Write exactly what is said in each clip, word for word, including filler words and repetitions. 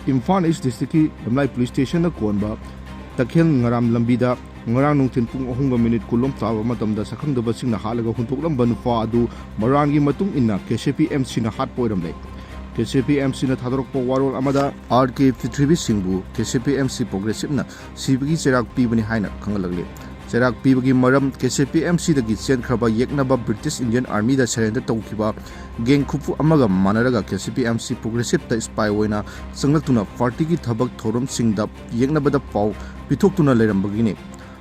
ꯏꯝꯐꯥꯜ ꯏꯁ ꯗꯤꯁꯇ꯭ꯔꯤꯛꯀꯤ ꯂꯝꯂꯥꯏ ꯄꯨꯂꯤꯁ ꯁ꯭ꯇꯦꯁꯟꯗ ꯀꯣꯟꯕ ꯇꯈꯦꯜ ꯉꯔꯥꯝ ꯂꯝꯕꯤꯗ ꯉꯔꯥꯡ ꯅꯨꯡꯊꯤꯜ ꯄꯨꯡ ꯑꯍꯨꯝꯒ ꯃꯤꯅꯤꯠ ꯀꯨꯟꯂꯣꯝ ꯇꯥꯕ ꯃꯇꯝꯗ ꯁꯛꯈꯪꯗꯕꯁꯤꯡꯅ ꯍꯥꯠꯂꯒ ꯍꯨꯟꯗꯣꯛꯂꯝꯕ ꯅꯨꯄꯥ ꯑꯗꯨ ꯃꯔꯥꯟꯒꯤ ꯃꯇꯨꯡ ꯏꯟꯅ ꯀꯦ ꯁꯤ ꯄꯤ ꯑꯦꯝ ꯁꯤꯅ ꯍꯥꯠꯄ ꯑꯣꯏꯔꯝꯂꯦ꯫ ꯀꯦ ꯁꯤ ꯄꯤ ꯑꯦꯝ ꯁꯤꯅ ꯊꯥꯗꯣꯔꯛꯄ ꯋꯥꯔꯣꯜ ꯑꯃꯗ, ꯑꯥꯔ ꯀꯦ ꯄ꯭ꯔꯤꯊꯤꯕꯤ ꯁꯤꯡꯕꯨ K C P M C ꯄ꯭ꯔꯣꯒ꯭ꯔꯦꯁꯤꯞꯅ ꯁꯤꯕꯒꯤ ꯆꯩꯔꯥꯛ ꯄꯤꯕꯅꯤ ꯍꯥꯏꯅ ꯈꯪꯍꯜꯂꯛꯂꯤ꯫ ꯆꯩꯔꯥꯛ ꯄꯤꯕꯒꯤ ꯃꯔꯝ, ꯀꯦ ꯁꯤ ꯄꯤ ꯑꯦꯝ ꯁꯤꯗꯒꯤ ꯆꯦꯟꯈ꯭ꯔꯕ ꯌꯦꯛꯅꯕ ꯕ꯭ꯔꯤꯇꯤꯁ ꯏꯟꯗꯤꯌꯟ ꯑꯥꯔꯃꯤꯗ ꯁꯔꯦꯟꯗꯔ ꯇꯧꯈꯤꯕ ꯒꯦꯡ ꯈꯨꯐꯨ ꯑꯃꯒ ꯃꯥꯟꯅꯔꯒ K C P M C ꯄ꯭ꯔꯣꯒ꯭ꯔꯦꯁꯤꯞꯇ ꯁ꯭ꯄꯥꯏ ꯑꯣꯏꯅ ꯆꯪꯂꯛꯇꯨꯅ ꯄꯥꯔꯇꯤꯒꯤ ꯊꯕꯛ ꯊꯧꯔꯝꯁꯤꯡꯗ ꯌꯦꯛꯅꯕꯗ ꯄꯥꯎ ꯄꯤꯊꯣꯛꯇꯨꯅ ꯂꯩꯔꯝꯕꯒꯤꯅꯤ꯫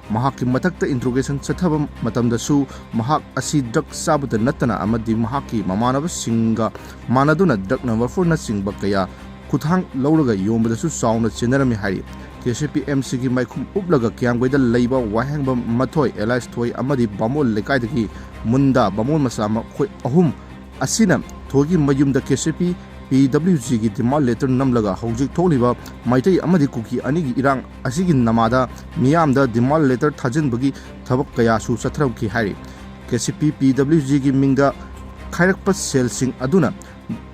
ꯃꯍꯥꯛꯀꯤ ꯃꯊꯛꯇ ꯏꯟꯇ꯭ꯔꯣꯒꯦꯁꯟ ꯆꯠꯊꯕ ꯃꯇꯝꯗꯁꯨ ꯃꯍꯥꯛ ꯑꯁꯤ ꯗ꯭ꯔꯒ ꯆꯥꯕꯗ ꯅꯠꯇꯅ ꯑꯃꯗꯤ ꯃꯍꯥꯛꯀꯤ ꯃꯃꯥꯟꯅꯕꯁꯤꯡꯒ ꯃꯥꯟꯅꯗꯨꯅ ꯗ꯭ꯔꯒ ꯅꯝꯕꯔ ꯐꯣꯔꯅꯆꯤꯡꯕ ꯀꯌꯥ ꯈꯨꯠꯊꯥꯡ ꯂꯧꯔꯒ ꯌꯣꯟꯕꯗꯁꯨ ꯆꯥꯎꯅ ꯆꯦꯟꯅꯔꯝꯃꯤ ꯍꯥꯏꯔꯤ꯫ ꯀꯦ ꯁꯤ ꯄꯤ ꯑꯦꯝ ꯁꯤꯒꯤ ꯃꯥꯏꯈꯨꯝ ꯎꯞꯂꯒ ꯀꯤꯌꯥꯝꯒꯩꯗ ꯂꯩꯕ ꯋꯥꯍꯦꯡꯕꯝ ꯃꯊꯣꯏ, ꯑꯦꯂꯥꯏꯁ ꯊꯣꯏ ꯑꯃꯗꯤ ꯕꯥꯃꯣꯟ ꯂꯩꯀꯥꯏꯗꯒꯤ ꯃꯨꯟꯗꯥ ꯕꯥꯃꯣꯟ ꯃꯆꯥ ꯃꯈꯣꯏ ꯑꯍꯨꯝ ꯑꯁꯤꯅ ꯊꯣꯏꯒꯤ ꯃꯌꯨꯝꯗ ꯀꯦ ꯁꯤ ꯄꯤ ꯄꯤ ꯗꯕ꯭ꯂꯤꯎ ꯖꯤꯒꯤ ꯗꯤꯃꯥꯟ ꯂꯦꯇꯔ ꯅꯝꯂꯒ ꯍꯧꯖꯤꯛ ꯊꯣꯛꯂꯤꯕ ꯃꯩꯇꯩ ꯑꯃꯗꯤ ꯀꯨꯀꯤ ꯑꯅꯤꯒꯤ ꯏꯔꯥꯡ ꯑꯁꯤꯒꯤ ꯅꯃꯥꯗ ꯃꯤꯌꯥꯝꯗ ꯗꯤꯃꯥꯟ ꯂꯦꯇꯔ ꯊꯥꯖꯤꯟꯕꯒꯤ ꯊꯕꯛ ꯀꯌꯥꯁꯨ ꯆꯠꯊꯔꯛꯈꯤ ꯍꯥꯏꯔꯤ꯫ ꯀꯦ ꯁꯤ ꯄꯤ ꯄꯤ ꯗꯕ꯭ꯂꯤꯎ ꯖꯤꯒꯤ ꯃꯤꯡꯗ ꯈꯥꯏꯔꯛꯄ ꯁꯦꯜꯁꯤꯡ ꯑꯗꯨꯅ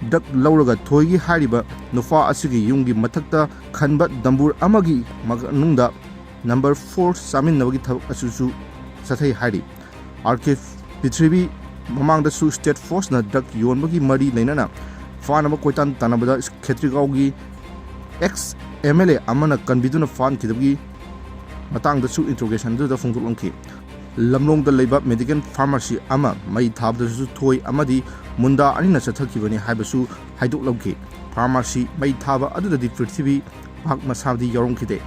ꯗ꯭ꯔꯒ ꯂꯧꯔꯒ ꯊꯣꯏꯒꯤ ꯍꯥꯏꯔꯤꯕ ꯅꯨꯄꯥ ꯑꯁꯤꯒꯤ ꯌꯨꯝꯒꯤ ꯃꯊꯛꯇ ꯈꯟꯕ ꯗꯝꯕꯨꯔ ꯑꯃꯒꯤ ꯃꯅꯨꯡꯗ ꯅꯝꯕꯔ ꯐꯣꯔ ꯆꯥꯃꯤꯟꯅꯕꯒꯤ ꯊꯕꯛ ꯑꯁꯤꯁꯨ ꯆꯠꯊꯩ ꯍꯥꯏꯔꯤ꯫ ꯑꯥꯔ ꯀꯦ ꯄ꯭ꯔꯤꯊꯤꯕꯤ ꯃꯃꯥꯡꯗꯁꯨ ꯁ꯭ꯇꯦꯠ ꯐꯣꯔꯁꯅ ꯗ꯭ꯔꯒ ꯌꯣꯟꯕꯒꯤ ꯃꯔꯤ ꯂꯩꯅꯅ ꯐꯥꯅꯕ ꯀꯣꯏꯇꯥꯟ ꯇꯥꯟꯅꯕꯗ ꯈꯦꯇ꯭ꯔꯤꯒꯥꯎꯒꯤ ꯑꯦꯛꯁ ꯑꯦꯝ ꯑꯦꯜ ꯑꯦ ꯑꯃꯅ ꯀꯟꯕꯤꯗꯨꯅ ꯐꯥꯍꯟꯈꯤꯗꯕꯒꯤ ꯃꯇꯥꯡꯗꯁꯨ ꯏꯟꯇ꯭ꯔꯣꯒꯦꯁꯟꯗꯨꯗ ꯐꯣꯡꯗꯣꯛꯂꯝꯈꯤ꯫ ꯂꯝꯂꯣꯡꯗ ꯂꯩꯕ ꯃꯦꯗꯤꯀꯦꯜ ꯐꯥꯔꯃꯥꯁꯤ ꯑꯃ ꯃꯩ ꯊꯥꯕꯗꯁꯨ ꯊꯣꯏ ꯑꯃꯗꯤ ꯃꯨꯟꯗꯥ ꯑꯅꯤꯅ ꯆꯠꯊꯈꯤꯕꯅꯤ ꯍꯥꯏꯕꯁꯨ ꯍꯥꯏꯗꯣꯛꯂꯝꯈꯤ꯫ ꯐꯥꯔꯃꯥꯁꯤ ꯃꯩ ꯊꯥꯕ ꯑꯗꯨꯗꯗꯤ ꯄ꯭ꯔꯤꯊꯤꯕꯤ ꯃꯍꯥꯛ ꯃꯁꯥꯗꯤ ꯌꯥꯎꯔꯝꯈꯤꯗꯦ꯫